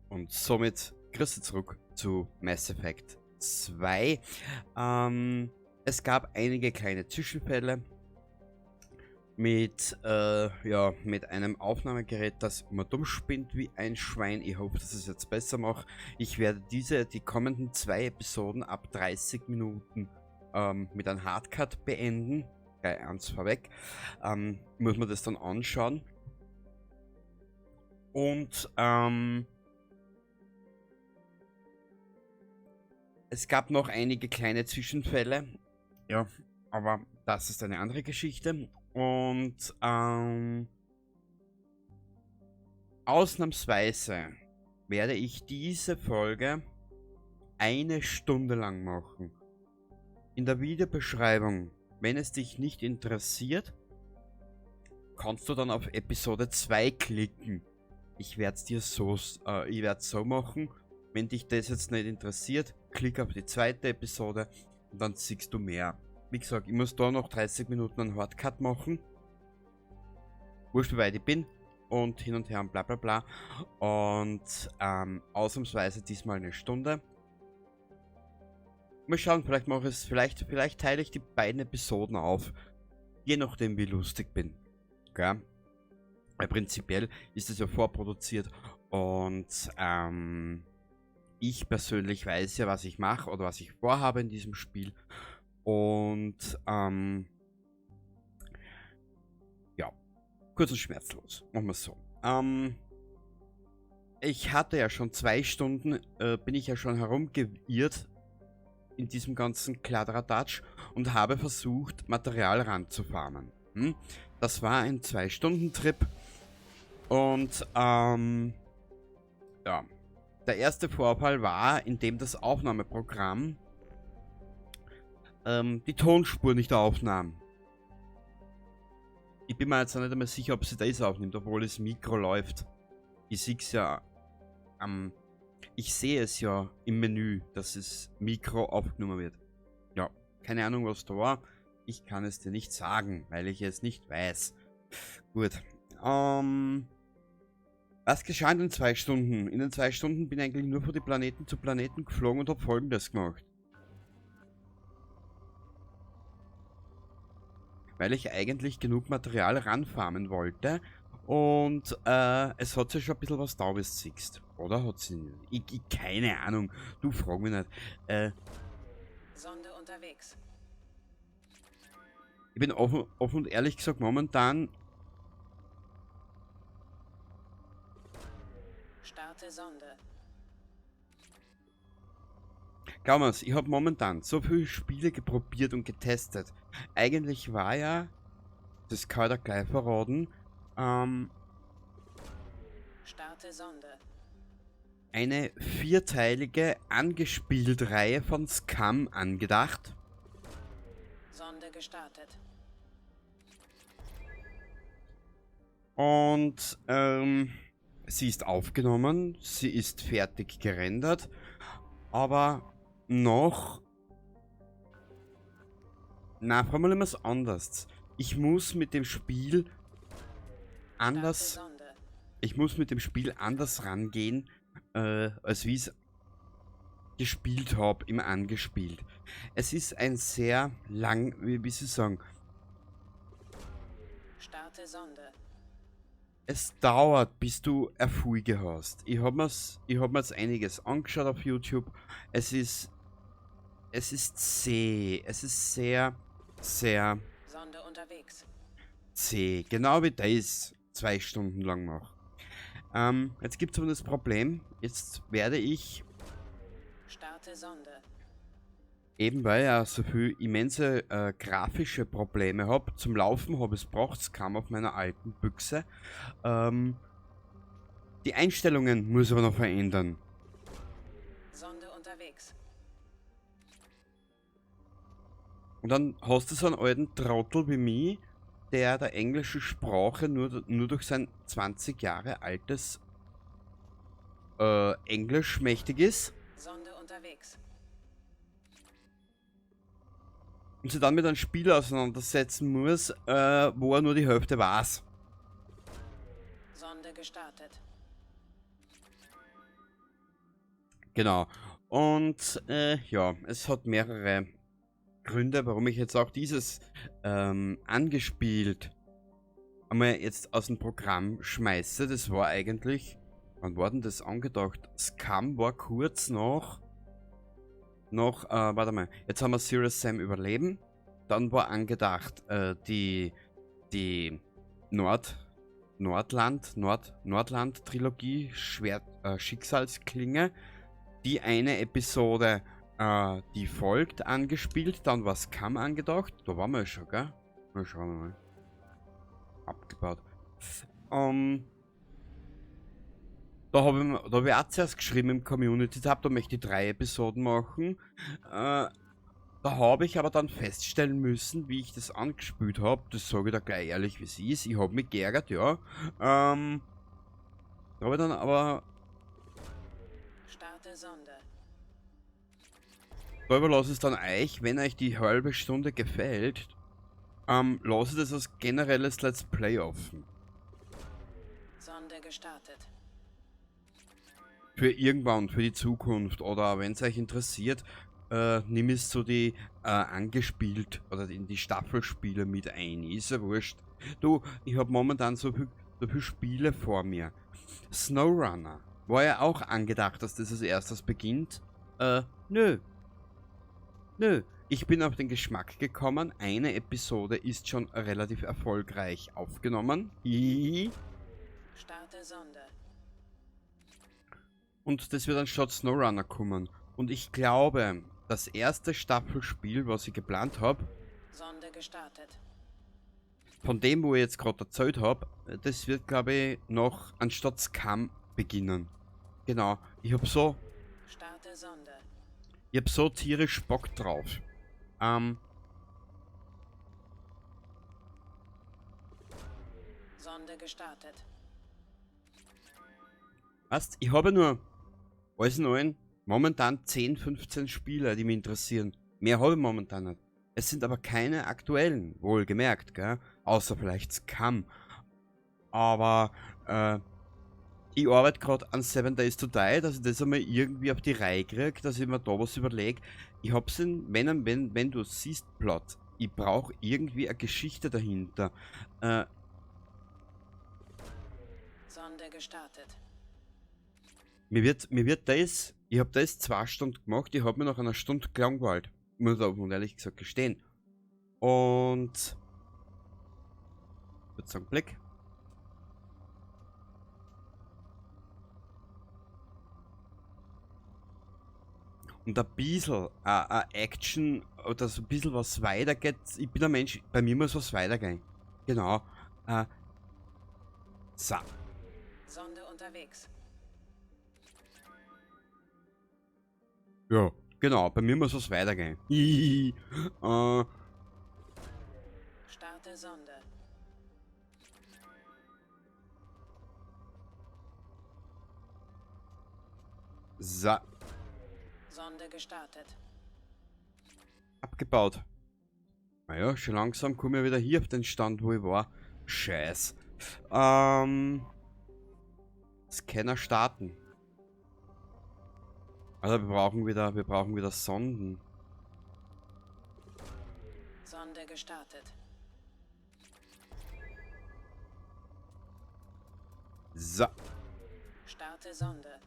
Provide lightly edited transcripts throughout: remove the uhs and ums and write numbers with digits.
Und somit grüße zurück zu Mass Effect 2. Es gab einige kleine Zwischenfälle mit, ja, mit einem Aufnahmegerät, das immer dumm spinnt wie ein Schwein. Ich hoffe, dass ich es jetzt besser mache. Ich werde die kommenden 2 Episoden ab 30 Minuten mit einem Hardcut beenden. Gleich eins vorweg. Muss man das dann anschauen. Und es gab noch einige kleine Zwischenfälle. Ja, aber das ist eine andere Geschichte. Und ausnahmsweise werde ich diese Folge eine Stunde lang machen. In der Videobeschreibung, wenn es dich nicht interessiert, kannst du dann auf Episode 2 klicken. Ich werd's dir so, ich werd's so machen, wenn dich das jetzt nicht interessiert, klick auf die zweite Episode und dann siehst du mehr. Wie gesagt, ich muss da noch 30 Minuten einen Hardcut machen. Wurscht, wie weit ich bin. Und hin und her und bla bla bla. Und ausnahmsweise diesmal eine Stunde. Mal schauen, vielleicht mache ich es, vielleicht teile ich die beiden Episoden auf. Je nachdem, wie lustig bin. Gell? Weil prinzipiell ist es ja vorproduziert und ich persönlich weiß ja, was ich mache oder was ich vorhabe in diesem Spiel. Und ja, kurz und schmerzlos, machen wir's so. Ich hatte ja schon 2 Stunden, bin ich ja schon herumgeirrt in diesem ganzen Kladderadatsch und habe versucht, Material ranzufarmen. Das war ein 2-Stunden-Trip und ja, der erste Vorfall war, in dem das Aufnahmeprogramm die Tonspur nicht aufnahm. Ich bin mir jetzt auch nicht einmal sicher, ob sie das aufnimmt, obwohl das Mikro läuft. Ich seh's ja am, ich sehe es ja im Menü, dass das Mikro aufgenommen wird. Ja, keine Ahnung, was da war. Ich kann es dir nicht sagen, weil ich es nicht weiß. Gut. Was geschah in den 2 Stunden? In den 2 Stunden bin ich eigentlich nur von den Planeten zu Planeten geflogen und hab Folgendes gemacht. Weil ich eigentlich genug Material ranfarmen wollte. Und es hat sich schon ein bisschen was da, wie du siehst. Oder hat sie nicht? Keine Ahnung. Du frag mich nicht. Sonde unterwegs. Ich bin offen und ehrlich gesagt momentan. Starte Sonde. Glaub mir's, ich hab momentan so viele Spiele geprobiert und getestet. Eigentlich war ja, das kann ich dir gleich verraten, Starte Sonde. eine 4-teilige angespielt Reihe von Scum angedacht. Sonde gestartet. Und sie ist aufgenommen, sie ist fertig gerendert, aber noch... Na, formulieren wir's anders. Ich muss mit dem Spiel anders... Starte Sonde. Ich muss mit dem Spiel anders rangehen, als wie ich's gespielt hab, im Angespielt. Es ist ein sehr lang, wie soll ich sagen? Starte Sonde. Es dauert, bis du Erfolge hast. Ich hab mir's einiges angeschaut auf YouTube. Es ist zäh. Es ist sehr, sehr Sonde unterwegs. zäh. Genau wie das 2 Stunden lang mache. Jetzt gibt's aber das Problem. Jetzt werde ich Starte Sonde. Eben weil ich auch so viel immense grafische Probleme hab. Zum Laufen hab ich's gebraucht, es kam auf meiner alten Büchse. Die Einstellungen muss ich aber noch verändern. Sonde unterwegs. Und dann hast du so einen alten Trottel wie mich, der der englischen Sprache nur durch sein 20 Jahre altes Englisch mächtig ist. Sonde unterwegs. Und sich dann mit einem Spiel auseinandersetzen muss, wo er nur die Hälfte weiß. Sonde gestartet. Genau. Und ja, es hat mehrere Gründe, warum ich jetzt auch dieses angespielt einmal jetzt aus dem Programm schmeiße. Das war eigentlich, wann war denn das angedacht? Scum war kurz noch, warte mal, jetzt haben wir Serious Sam Überleben. Dann war angedacht, die Nordland-Trilogie, Schwert, Schicksalsklinge. Die eine Episode, die folgt, angespielt. Dann war Scum angedacht. Da waren wir ja schon, gell? Mal schauen wir mal. Abgebaut. Da hab ich auch zuerst geschrieben im Community-Tab, da möchte ich 3 Episoden machen. Da habe ich aber dann feststellen müssen, wie ich das angespielt hab. Das sage ich da gleich ehrlich, wie es ist. Ich hab mich geärgert, ja. Da hab ich dann aber... Starte Sonde. Da überlasse ich es dann euch, wenn euch die halbe Stunde gefällt, lasse ich das als generelles Let's Play offen. Sonde gestartet. Für irgendwann, für die Zukunft oder wenn's euch interessiert, nimm es so die angespielt oder in die Staffelspiele mit ein. Ist ja wurscht. Du, ich hab momentan so viel Spiele vor mir. SnowRunner war ja auch angedacht, dass das als erstes beginnt. Nö. Nö. Ich bin auf den Geschmack gekommen. Eine Episode ist schon relativ erfolgreich aufgenommen. Hihihi. Starte Sonde. Und das wird anstatt SnowRunner kommen. Und ich glaube, das erste Staffelspiel, was ich geplant hab, Sonde gestartet. Von dem, wo ich jetzt grad erzählt hab, das wird, glaub ich, noch anstatt Scum beginnen. Genau. Ich hab so Starte Sonde. Ich hab so tierisch Bock drauf. Sonde gestartet. Weißt, ich habe nur alles in allem momentan 10, 15 Spiele, die mich interessieren. Mehr habe ich momentan nicht. Es sind aber keine aktuellen, wohlgemerkt, gell? Außer vielleicht Scum. Aber ich arbeite grad an 7 Days to Die, dass ich das einmal irgendwie auf die Reihe krieg, dass ich mir da was überleg. Ich hab's in, wenn, wenn, wenn du siehst, Plot, ich brauch irgendwie eine Geschichte dahinter. Sonde gestartet. Mir wird das, ich hab das 2 Stunden gemacht, ich hab mir nach einer Stunde gelangweilt. Muss ich auch ehrlich gesagt gestehen. Und ich würd sagen, Blick. Und ein bisschen Action oder so ein bisschen was weitergeht. Ich bin ein Mensch, bei mir muss was weitergehen. Genau. So. Sonde unterwegs. Ja, genau, bei mir muss was weitergehen. Starte Sonde. So. Sonde gestartet. Abgebaut. Naja, schon langsam komme ich wieder hier auf den Stand, wo ich war. Scheiß. Scanner starten. Also wir brauchen wieder Sonden. Sonde gestartet. So. Starte Sonde.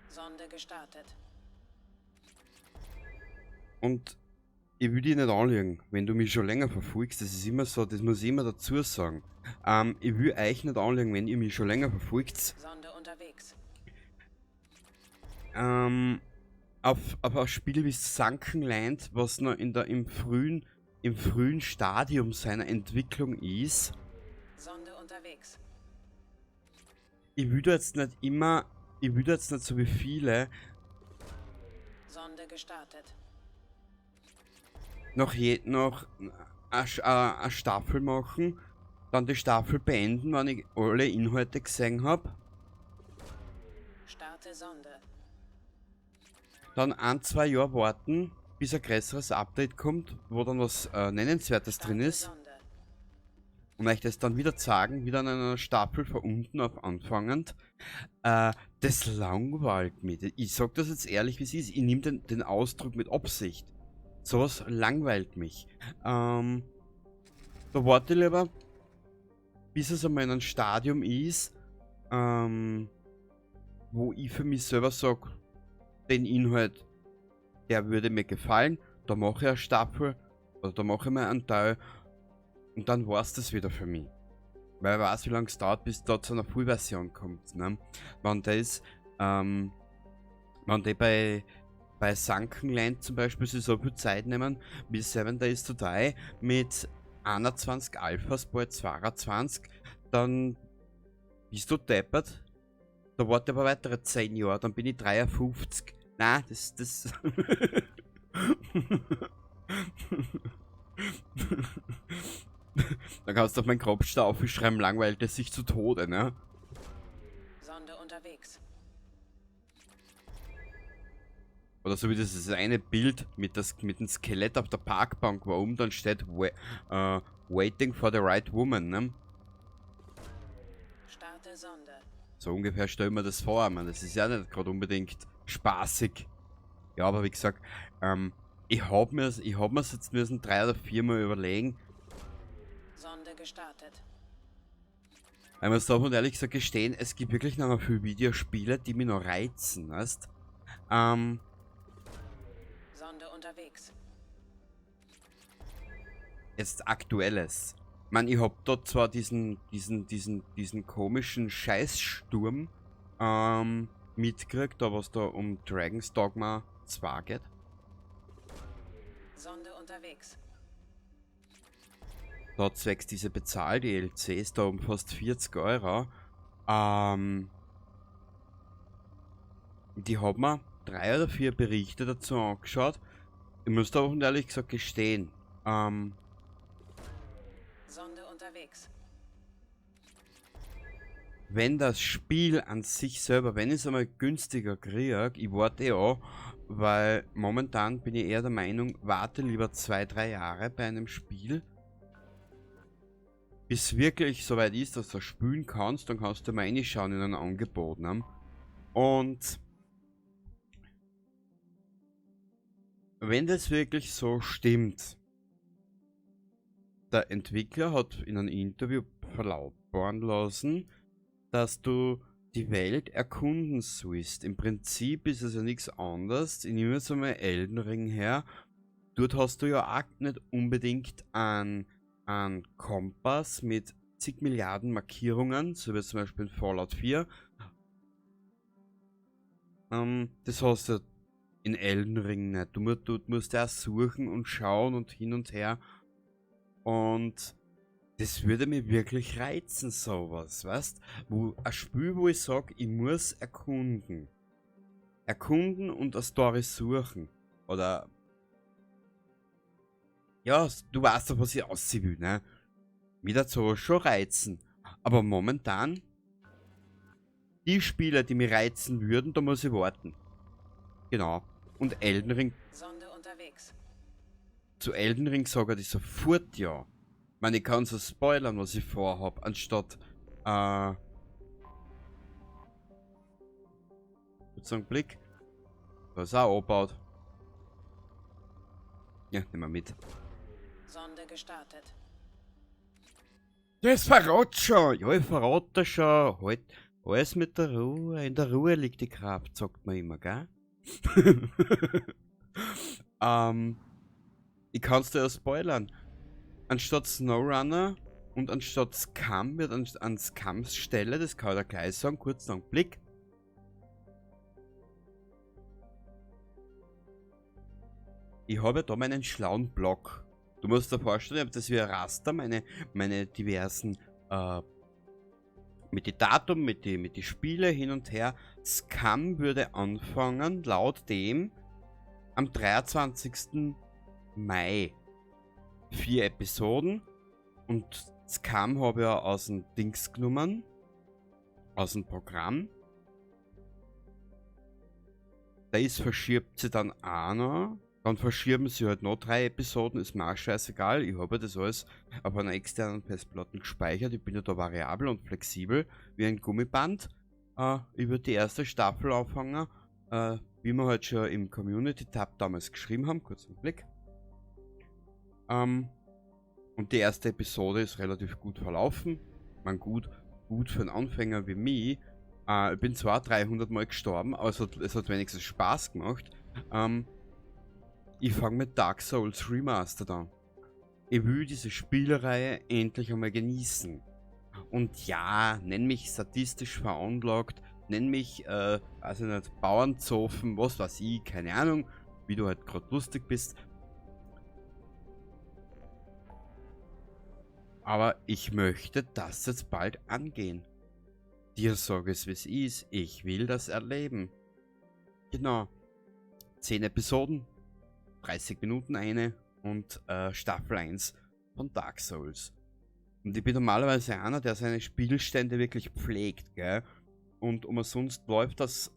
Sonde gestartet. Und ich will dich nicht anlügen, wenn du mich schon länger verfolgst, das ist immer so, das muss ich immer dazu sagen. Ich will euch nicht anlügen, wenn ihr mich schon länger verfolgt. Sonde unterwegs. Auf ein Spiel wie Sunkenland, was noch im frühen Stadium seiner Entwicklung ist. Sonde unterwegs. Ich will da jetzt nicht immer, ich will da jetzt nicht so wie viele. Sonde gestartet. Noch eine Staffel machen, dann die Staffel beenden, wenn ich alle Inhalte gesehen hab. Starte Sonde. Dann 1, 2 Jahre warten, bis ein größeres Update kommt, wo dann was Nennenswertes drin Starte ist. Sonde. Und euch das dann wieder zeigen, wieder an einer Staffel von unten auf anfangend, das langweilt mich. Ich sag das jetzt ehrlich, wie es ist. Ich nehme den Ausdruck mit Absicht. Sowas langweilt mich. Da warte ich lieber, bis es einmal in einem Stadium ist, wo ich für mich selber sag, den Inhalt, der würde mir gefallen, da mache ich eine Staffel oder da mache ich mir einen Teil und dann war's das wieder für mich. Weil ich weiß, wie lange es dauert, bis da zu einer Full-Version kommt. Ne? Wenn das, wenn die bei Sunkenland zum Beispiel sich so viel Zeit nehmen, wie 7 Days to Die mit 21 Alphas, bald 22, dann bist du deppert. Da warte ich aber weitere 10 Jahre, dann bin ich 53. Nein, das. Dann kannst du auf meinen Grabstein aufschreiben, langweilt es sich zu Tode, ne? Sonde unterwegs. Oder so wie das eine Bild mit dem Skelett auf der Parkbank, wo oben dann steht, waiting for the right woman, ne? Starte Sonde. So ungefähr stellen wir das vor, man. Das ist ja nicht gerade unbedingt spaßig. Ja, aber wie gesagt, ich hab mir's jetzt müssen 3 oder 4 Mal überlegen. Sonde gestartet. Weil man darf und ehrlich gesagt gestehen, es gibt wirklich noch mal viele Videospiele, die mich noch reizen, weißt? Sonde unterwegs. Jetzt aktuelles. Ich mein, ich hab da zwar diesen komischen Scheißsturm mitgekriegt, da was da um Dragon's Dogma 2 geht. Sonde unterwegs. Da zwecks diese Bezahl-D L Cs da um fast 40 Euro. Die hab mir 3 oder 4 Berichte dazu angeschaut. Ich muss da auch ehrlich gesagt gestehen. Sonde unterwegs. Wenn das Spiel an sich selber, wenn ich es einmal günstiger krieg, ich warte ja, weil momentan bin ich eher der Meinung, warte lieber 2, 3 Jahre bei einem Spiel, bis wirklich soweit ist, dass du spielen kannst, dann kannst du mal reinschauen in ein Angebot. Ne? Und wenn das wirklich so stimmt, der Entwickler hat in einem Interview verlautbaren lassen, dass du die Welt erkunden sollst. Im Prinzip ist es ja nichts anderes. Ich nehme jetzt einmal Elden Ring her. Dort hast du ja auch nicht unbedingt einen Kompass mit zig Milliarden Markierungen, so wie zum Beispiel in Fallout 4. Das hast du in Elden Ring nicht. Du musst ja suchen und schauen und hin und her. Und das würde mich wirklich reizen, sowas, weißt? Wo, ein Spiel, wo ich sag, ich muss erkunden. Erkunden und eine Story suchen. Oder... Ja, du weißt doch, was ich aussehen will, ne? Mich dazu schon reizen. Aber momentan, die Spiele, die mich reizen würden, da muss ich warten. Genau. Und Elden Ring... Sonde unterwegs. Zu Elden Ring sage ich sofort ja. Ich meine, ich kann so spoilern, was ich vorhab, anstatt, kurz einen Blick. Da ist auch angebaut. Ja, nehmen wir mit. Sonde gestartet. Das verrat schon! Ja, ich verrate schon. Halt, alles mit der Ruhe. In der Ruhe liegt die Kraft, sagt man immer, gell? Ich kann's dir ja spoilern. Anstatt SnowRunner und anstatt Scum wird an Scums Stelle, das kann ich dir gleich sagen, kurz noch einen Blick. Ich habe ja da meinen schlauen Block. Du musst dir vorstellen, ich habe das wie ein Raster, meine diversen, mit dem Datum, mit die Spiele hin und her. Scum würde anfangen, laut dem, am 23. Mai. 4 Episoden und Scum habe ich ja aus dem Dings genommen, aus dem Programm. Das verschiebt sich dann auch noch. Dann verschieben sie halt noch 3 Episoden, ist mir auch scheißegal. Ich habe das alles auf einer externen Festplatte gespeichert. Ich bin ja da variabel und flexibel, wie ein Gummiband. Ich würde die erste Staffel anfangen, wie wir halt schon im Community-Tab damals geschrieben haben. Kurz einen Blick. Und die erste Episode ist relativ gut verlaufen. Man gut, gut für einen Anfänger wie mich. Ich bin zwar 300 Mal gestorben, aber es hat wenigstens Spaß gemacht. Ich fange mit Dark Souls Remastered an. Ich will diese Spielereihe endlich einmal genießen. Und ja, nenn mich sadistisch veranlagt, nenn mich, also nicht, Bauernzofen, was weiß ich, keine Ahnung, wie du halt gerade lustig bist. Aber ich möchte das jetzt bald angehen. Dir sag es, wie es ist. Ich will das erleben. Genau. 10 Episoden, 30 Minuten eine und Staffel 1 von Dark Souls. Und ich bin normalerweise einer, der seine Spielstände wirklich pflegt, gell? Und umsonst läuft das,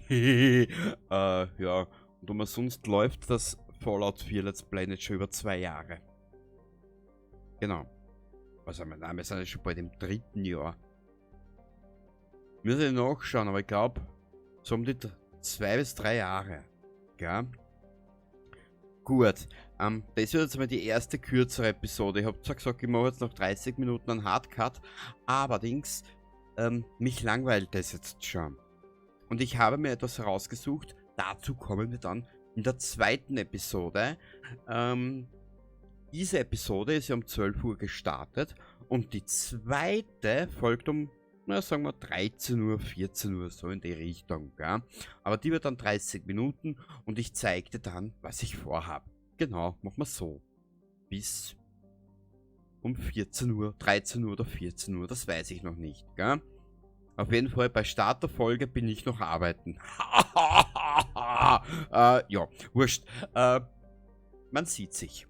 ja, und umsonst läuft das Fallout 4 Let's Play nicht schon über 2 Jahre. Genau. Also, mein Name ist ja schon bald im 3. Jahr. Müssen wir nachschauen, aber ich glaub, so um die 2 bis 3 Jahre. Gell? Gut, das wird jetzt mal die erste kürzere Episode. Ich hab zwar gesagt, ich mache jetzt noch 30 Minuten einen Hardcut, allerdings, mich langweilt das jetzt schon. Und ich habe mir etwas herausgesucht, dazu kommen wir dann in der zweiten Episode. Diese Episode ist ja um 12 Uhr gestartet und die zweite folgt um, na, sagen wir 13 Uhr, 14 Uhr, so in die Richtung. Gell? Aber die wird dann 30 Minuten und ich zeig dir dann, was ich vorhab. Genau, machen wir so. Bis um 14 Uhr, 13 Uhr oder 14 Uhr, das weiß ich noch nicht. Gell? Auf jeden Fall, bei Start der Folge bin ich noch arbeiten. Ja, wurscht. Man sieht sich.